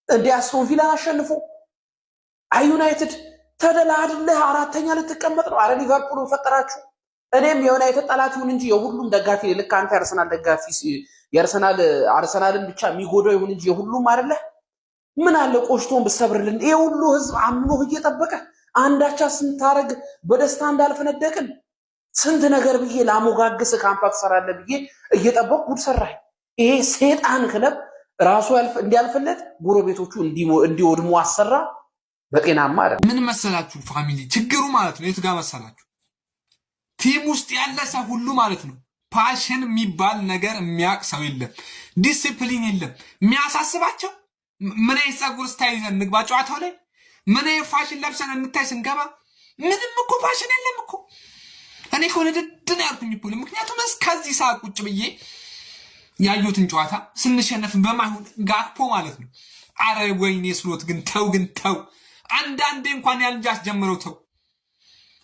Speaker 22: እንደ አስቶን ቪላን አሸንፎ፣ አይ ዩናይትድ ተደላድለህ አራተኛ ልትቀመጥ ነው። አረ ሊቨርፑልን ፈጠራችሁ። እኔም የዩናይትድ ጠላት ይሁን እንጂ የሁሉም ደጋፊ፣ ልክ አንተ የአርሰናል ደጋፊ የአርሰናል አርሰናልን ብቻ የሚጎዳው ይሁን እንጂ የሁሉም አይደለ። ምን አለ ቆሽቶን ብሰብርልን። ይሄ ሁሉ ህዝብ አምኖህ እየጠበቀ አንዳቻ ስንታረግ በደስታ እንዳልፈነደቅን ስንት ነገር ብዬ ላሞጋግስ comeback ትሰራለህ ብዬ እየጠበቅኩ ጉድ ሰራህ። ይሄ ሴጣን ክለብ ራሱ እንዲያልፍለት ጎረቤቶቹ እንዲወድሙ አሰራ። በጤናማ አይደለም።
Speaker 8: ምን መሰላችሁ family፣ ችግሩ ማለት ነው የቱ ጋር መሰላችሁ? Team ውስጥ ያለ ሰው ሁሉ ማለት ነው passion የሚባል ነገር የሚያውቅ ሰው የለም። ዲሲፕሊን የለም። የሚያሳስባቸው ምን አይነት ፀጉር style ይዘን እንግባ ጨዋታው ላይ፣ ምን አይነት ፋሽን ለብሰን እንታይ ስንገባ፣ ምንም እኮ passion የለም እኮ። እኔ እኮ ንድድ ነው ያልኩኝ እኮ። ምክንያቱም እስከዚህ ሰዓት ቁጭ ብዬ ያዩትን ጨዋታ ስንሸነፍ በማይሆን ጋክፖ ማለት ነው። አረ ወይኔ ስሎት ግን ተው፣ ግን ተው፣ አንዳንዴ እንኳን ያን ልጅ አስጀምረው ተው።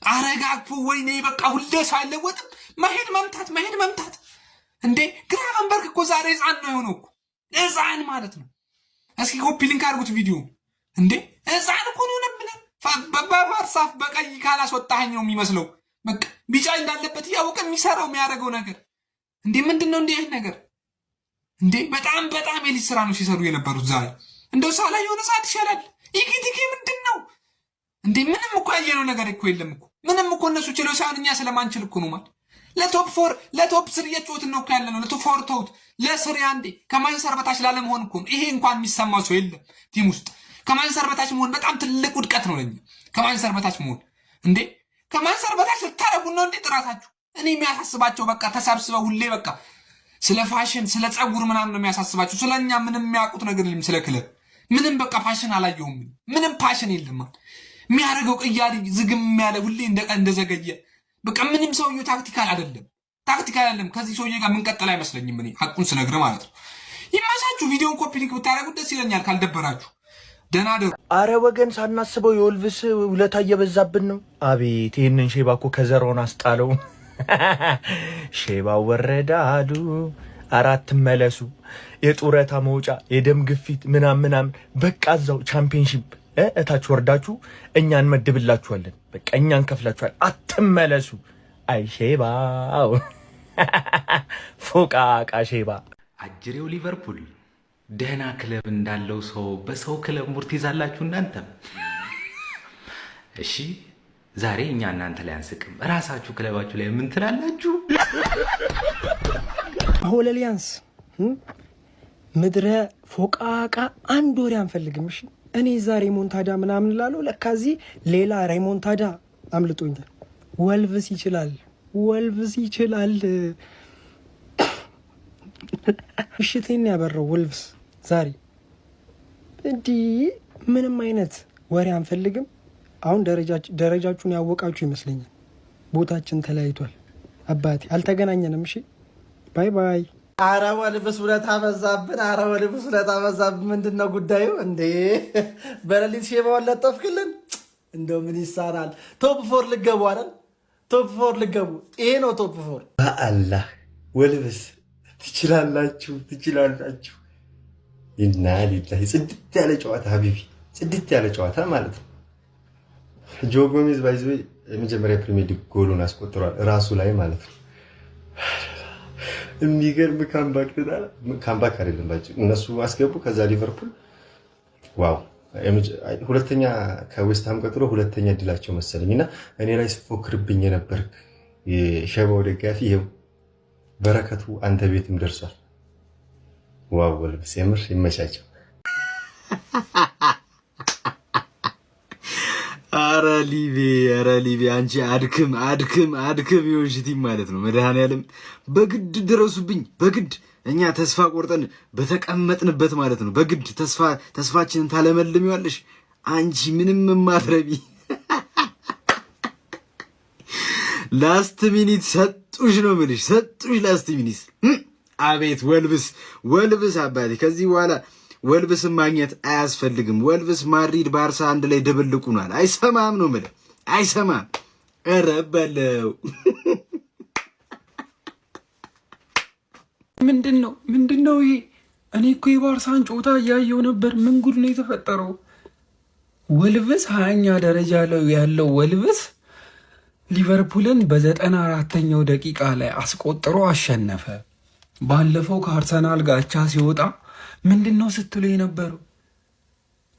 Speaker 8: አረ ጋክፖ ወይኔ በቃ ሁሌ ሰው አይለወጥም። መሄድ መምታት፣ መሄድ መምታት። እንዴ ግራቨንበርግ እኮ ዛሬ ህፃን ነው የሆነው እኮ፣ ህፃን ማለት ነው። እስኪ copy link አድርጉት ቪዲዮ። እንዴ ህፃን እኮ ነው የሆነብን። በፈርሳፍ በቀይ ካላስወጣኸኝ ነው የሚመስለው። በቃ ቢጫ እንዳለበት እያወቀ የሚሰራው የሚያደርገው ነገር እንዴ ምንድን ነው? እንዲህ አይነት ነገር እንዴ! በጣም በጣም የልጅ ስራ ነው ሲሰሩ የነበሩት ዛሬ። እንደው ሳላ የሆነ ሰዓት ይሻላል። ኢኪቲኬ ምንድን ነው እንዴ? ምንም እኮ ያየነው ነገር እኮ የለም እኮ። ምንም እኮ እነሱ ችለው ሳይሆን እኛ ስለማንችል እኮ ነው ማለት ለ top four፣ ለ top three እየጮትን ነው እኮ ያለ ነው። ለ top four ተውት፣ ለ three አንዴ ከማንቸስተር በታች ላለመሆን እኮ ነው። ይሄ እንኳን የሚሰማው ሰው የለም team ውስጥ። ከማንቸስተር በታች መሆን በጣም ትልቅ ውድቀት ነው ለኛ። ከማንቸስተር በታች መሆን እንዴ፣ ከማንቸስተር በታች ልታረጉን ነው እንዴ ጥራታችሁ? እኔ የሚያሳስባቸው በቃ ተሰብስበው ሁሌ በቃ ስለ ፋሽን ስለ ፀጉር ምናምን ነው የሚያሳስባቸው። ስለ እኛ ምንም የሚያውቁት ነገር የለም። ስለ ክለብ ምንም በቃ passion አላየሁም። ምንም passion የለም። የሚያደርገው ቅያሪ ዝግም ያለ ሁሌ እንደዘገየ በቃ ምንም ሰውየው tactical አይደለም፣ tactical አይደለም። ከዚህ ሰውዬ ጋር ምንቀጥል አይመስለኝም። እኔ ሐቁን ስነግር ማለት ነው። ይመቻችሁ። ቪዲዮን copy link ብታደርጉት ደስ ይለኛል። ካልደበራችሁ ደህና ደሩ።
Speaker 2: አረ ወገን፣ ሳናስበው የወልቭስ ውለታ እየበዛብን ነው። አቤት ይህንን ሼባ እኮ ከዘሮን አስጣለው። ሼባ ወረደ አሉ። አራት መለሱ። የጡረታ መውጫ፣ የደም ግፊት ምናምን ምናምን፣ በቃ እዛው ቻምፒየንሺፕ እታች ወርዳችሁ እኛ እንመድብላችኋለን። በቃ እኛ እንከፍላችኋለን። አትመለሱ። አይ ሼባው ፎቃቃ ሼባ።
Speaker 3: አጅሬው ሊቨርፑል ደህና ክለብ እንዳለው ሰው በሰው ክለብ ሙርት ይዛላችሁ እናንተም። እሺ ዛሬ እኛ እናንተ ላይ አንስቅም። እራሳችሁ ክለባችሁ ላይ ምን ትላላችሁ?
Speaker 6: ሆለሊያንስ ምድረ ፎቃቃ አንድ ወሬ አንፈልግም። እሺ እኔ እዛ remontada ምናምን እላለሁ። ለካ እዚህ ሌላ remontada አምልጦኛል። ወልቭስ ይችላል፣ ወልቭስ ይችላል። ምሽቴን ያበራው ወልቭስ ዛሬ። እንዲህ ምንም አይነት ወሬ አንፈልግም። አሁን ደረጃችሁን ያወቃችሁ ይመስለኛል። ቦታችን ተለያይቷል። አባቴ አልተገናኘንም። እሺ bye bye።
Speaker 5: አረ ወልቭስ ውለታ በዛብን። አረ ወልቭስ ውለታ በዛብን። ምንድን ነው ጉዳዩ እንዴ? በሌሊት ሼባውን ለጠፍክልን። እንደው ምን ይሳናል? Top four ልገቡ አይደል? Top four ልገቡ። ይሄ ነው top four።
Speaker 23: በአላህ ወልቭስ ትችላላችሁ፣ ትችላላችሁ። ኢና ሊላሂ፣ ጽድት ያለ ጨዋታ ሀቢቢ፣ ጽድት ያለ ጨዋታ ማለት ነው። ጆ ጎሜዝ by the way የመጀመሪያ ፕሪሚየር ሊግ ጎሉን አስቆጥሯል ራሱ ላይ ማለት ነው። የሚገርም comeback፣ comeback አይደለም ባጭ እነሱ አስገቡ። ከዛ ሊቨርፑል wow፣ ሁለተኛ ከዌስትሃም ቀጥሎ ሁለተኛ ድላቸው መሰለኝ። እና እኔ ላይ ስፎክርብኝ የነበርክ የሸባው ደጋፊ ይኸው በረከቱ አንተ ቤትም ደርሷል። Wow ወልቭስ የምር ይመቻቸው።
Speaker 1: አረ ሊቬ፣ አረ ሊቬ፣ አንቺ አድክም አድክም አድክም የሆንሽ team ማለት ነው። መድኃኒዓለም በግድ ድረሱብኝ፣ በግድ እኛ ተስፋ ቆርጠን በተቀመጥንበት ማለት ነው። በግድ ተስፋችንን ታለመልሚዋለሽ አንቺ ምንም የማትረቢ። Last minute ሰጡሽ ነው የምልሽ፣ ሰጡሽ last minute። አቤት ወልቭስ፣ ወልቭስ አባቴ፣ ከዚህ በኋላ ወልቭስን ማግኘት አያስፈልግም። ወልቭስ፣ ማድሪድ፣ ባርሳ አንድ ላይ ድብልቁናል። አይሰማም ነው የምልህ፣ አይሰማም። ኧረ በለው።
Speaker 24: ምንድን ነው? ምንድን ነው ይሄ? እኔ እኮ የባርሳን ጨዋታ እያየው ነበር። ምን ጉድ ነው የተፈጠረው? ወልቭስ 20ኛ ደረጃ ላይ ያለው ወልቭስ ሊቨርፑልን በ94ኛው ደቂቃ ላይ አስቆጥሮ አሸነፈ። ባለፈው ከአርሰናል ጋር አቻ ሲወጣ ምንድን ነው ስትሉ የነበረው?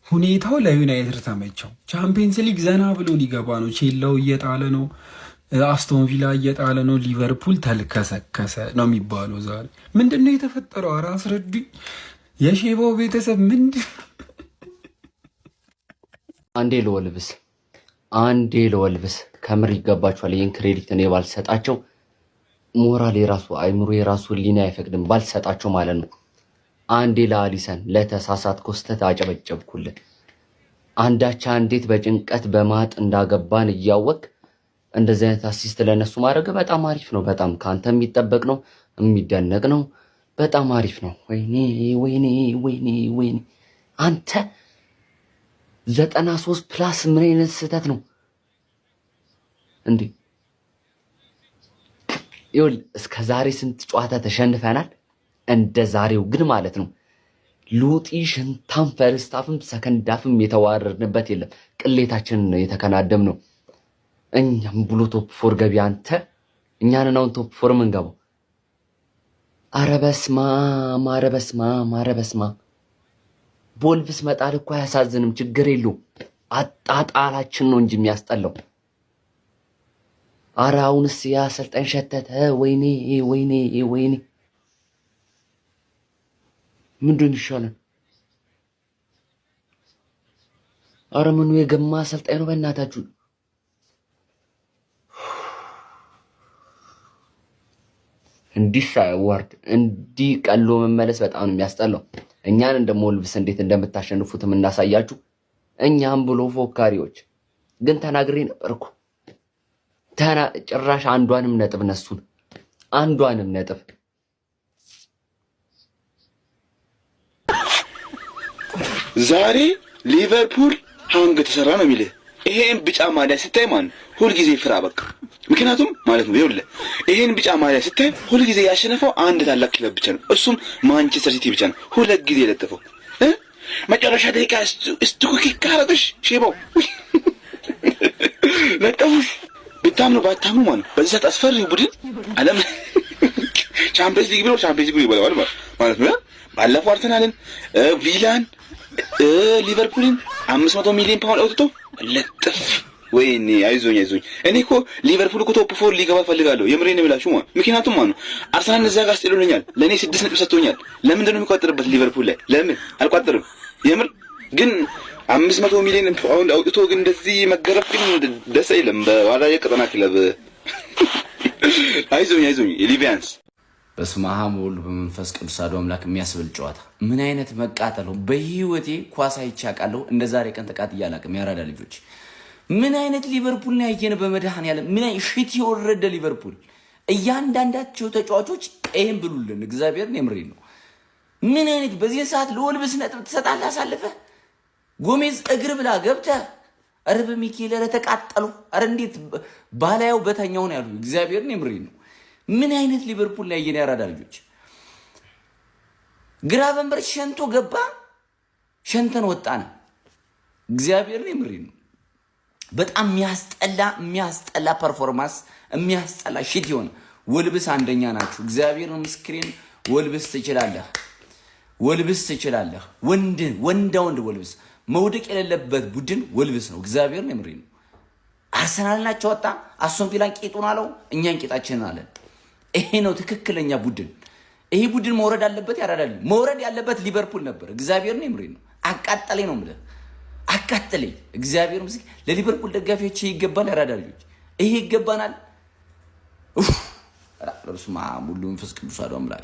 Speaker 24: ሁኔታው ለዩናይትድ ተመቸው። ቻምፒየንስ ሊግ ዘና ብሎ ሊገባ ነው። ቼላው እየጣለ ነው። አስቶን ቪላ እየጣለ ነው። ሊቨርፑል ተልከሰከሰ ነው የሚባለው። ዛሬ ምንድን ነው የተፈጠረው? ኧረ አስረዱኝ። የሼባው ቤተሰብ ምንድን
Speaker 1: አንዴ ለወልቭስ፣ አንዴ ለወልቭስ፣ ከምር ይገባቸዋል። ይህን credit እኔ ባልሰጣቸው ሞራል የራሱ አይምሮ የራሱ ህሊና አይፈቅድም ባልሰጣቸው ማለት ነው። አንዴ ለአሊሰን፣ ለተሳሳትከው ስህተት አጨበጨብኩልህ። አንዳቻ እንዴት በጭንቀት በማጥ እንዳገባን እያወቅ እንደዚህ አይነት assist ለነሱ ማድረግ በጣም አሪፍ ነው። በጣም ከአንተ የሚጠበቅ ነው፣ የሚደነቅ ነው። በጣም አሪፍ ነው። ወይኔ ወይኔ ወይኔ ወይኔ፣ አንተ 93 plus ምን አይነት ስህተት ነው እንዴ? ይኸውልህ እስከ ዛሬ ስንት ጨዋታ ተሸንፈናል። እንደ ዛሬው ግን ማለት ነው ሉጢ ሽንታም first half ም second half ም የተዋረድንበት የለም። ቅሌታችንን ነው የተከናደም ነው። እኛም ብሎ top four ገቢ አንተ፣ እኛንን አሁን top four ምንገባው? ኧረ በስማም፣ ኧረ በስማም፣ ኧረ በስማም። በወልቭስ መጣል እኮ አያሳዝንም፣ ችግር የለውም። አጣጣላችን ነው እንጂ የሚያስጠላው። አረ አሁንስ የአሰልጣኝ ሸተተ። ወይኔ ወይኔ ወይኔ፣ ምንድን ይሻላል? አረ ምኑ የገማ አሰልጣኝ ነው በእናታችሁ። እንዲህ ሳይዋርድ እንዲህ ቀሎ መመለስ በጣም ነው የሚያስጠላው። እኛን እንደሞ ወልቭስ እንዴት እንደምታሸንፉት የምናሳያችሁ እኛም ብሎ ፎካሪዎች ግን ተናግሬ ነበርኩ። ጭራሽ አንዷንም ነጥብ ነሱን፣ አንዷንም ነጥብ።
Speaker 9: ዛሬ ሊቨርፑል hang ተሰራ ነው የሚልህ። ይሄን ቢጫ ማሊያ ስታይ ማለት ሁልጊዜ ፍራ በቃ። ምክንያቱም ማለት ነው ይኸውልህ ይሄን ቢጫ ማሊያ ስታይ ሁልጊዜ ያሸነፈው አንድ ታላቅ ክለብ ብቻ ነው፣ እሱም ማንቸስተር ሲቲ ብቻ ነው። ሁለት ጊዜ የለጠፈው መጨረሻ ደቂቃ እስትኩኪ ካረግሽ ሼባው ለጠፉሽ። ብታምኑ ባታምኑ ማለት ነው በዚህ ሰዓት አስፈሪው ቡድን ዓለም ቻምፒየንስ ሊግ ብሎ ቻምፒየንስ ሊግ ይበላዋል ማለት ነው። ባለፈው አርሰናልን፣ ቪላን፣ ሊቨርፑልን 500 ሚሊዮን ፓውንድ አውጥቶ ለጥፍ። ወይኔ አይዞኝ አይዞኝ። እኔ እኮ ሊቨርፑል እኮ top four ሊገባ እፈልጋለሁ። የምሬን የምላችሁ ማለት ምክንያቱም ማለት ነው አርሰናል እዛ ጋር አስጥሎልኛል። ለእኔ 6 ነጥብ ሰጥቶኛል። ለምንድን ነው የሚቋጥርበት ሊቨርፑል ላይ? ለምን አልቋጥርም? የምር ግን 500 ሚሊዮን ፓውንድ አውጥቶ ግን እንደዚህ መገረፍ ግን ደስ አይልም። በኋላ የቀጠና ክለብ አይዞኝ አይዞኝ ሊቪያንስ።
Speaker 10: በስመ አብ ወወልድ በመንፈስ ቅዱስ አሐዱ አምላክ የሚያስብል ጨዋታ፣ ምን አይነት መቃጠል ነው! በህይወቴ ኳስ አይቼ አውቃለሁ። እንደ ዛሬ ቀን ተቃጥዬ አላውቅም። ያራዳ ልጆች፣ ምን አይነት ሊቨርፑል ነው ያየን? በመድኃኔዓለም ምን አይነት shit የወረደ ሊቨርፑል። እያንዳንዳቸው ተጫዋቾች ይህን ብሉልን። እግዚአብሔርን የምሬን ነው። ምን አይነት በዚህ ሰዓት ለወልብስ ነጥብ ትሰጣለህ አሳልፈህ? ጎሜዝ እግር ብላ ገብተህ፣ ኧረ በሚካኤል፣ ኧረ ተቃጠሉ። ኧረ እንዴት ባላየው በተኛው ነው ያሉ። እግዚአብሔርን የምሬን ነው። ምን አይነት ሊቨርፑል ላይ የኔ ያራዳ ልጆች፣ ግራቨንበርች ሸንቶ ገባ፣ ሸንተን ወጣን። እግዚአብሔርን የምሬን ነው። በጣም የሚያስጠላ የሚያስጠላ performance፣ የሚያስጠላ shit የሆነ። ወልብስ አንደኛ ናችሁ። እግዚአብሔር ምስክሬን፣ ወልብስ ትችላለህ፣ ወልብስ ትችላለህ። ወንድ ወንዳ ወንድ ወልብስ መውደቅ የሌለበት ቡድን ወልብስ ነው። እግዚአብሔርን የምሬን ነው። አርሰናል ናቸው ወጣ፣ አስቶን ቪላን ቂጡን አለው፣ እኛን ቂጣችንን አለን። ይሄ ነው ትክክለኛ ቡድን። ይሄ ቡድን መውረድ አለበት። ያራዳል መውረድ ያለበት ሊቨርፑል ነበር። እግዚአብሔርን የምሬን ነው። አቃጠለኝ ነው የምልህ፣ አቃጠለኝ። እግዚአብሔር ምስክር ለሊቨርፑል ደጋፊዎች ይሄ ይገባል። ያራዳ ልጆች ይሄ ይገባናል። በስመ አብ ወወልድ ወመንፈስ ቅዱስ አሐዱ አምላክ።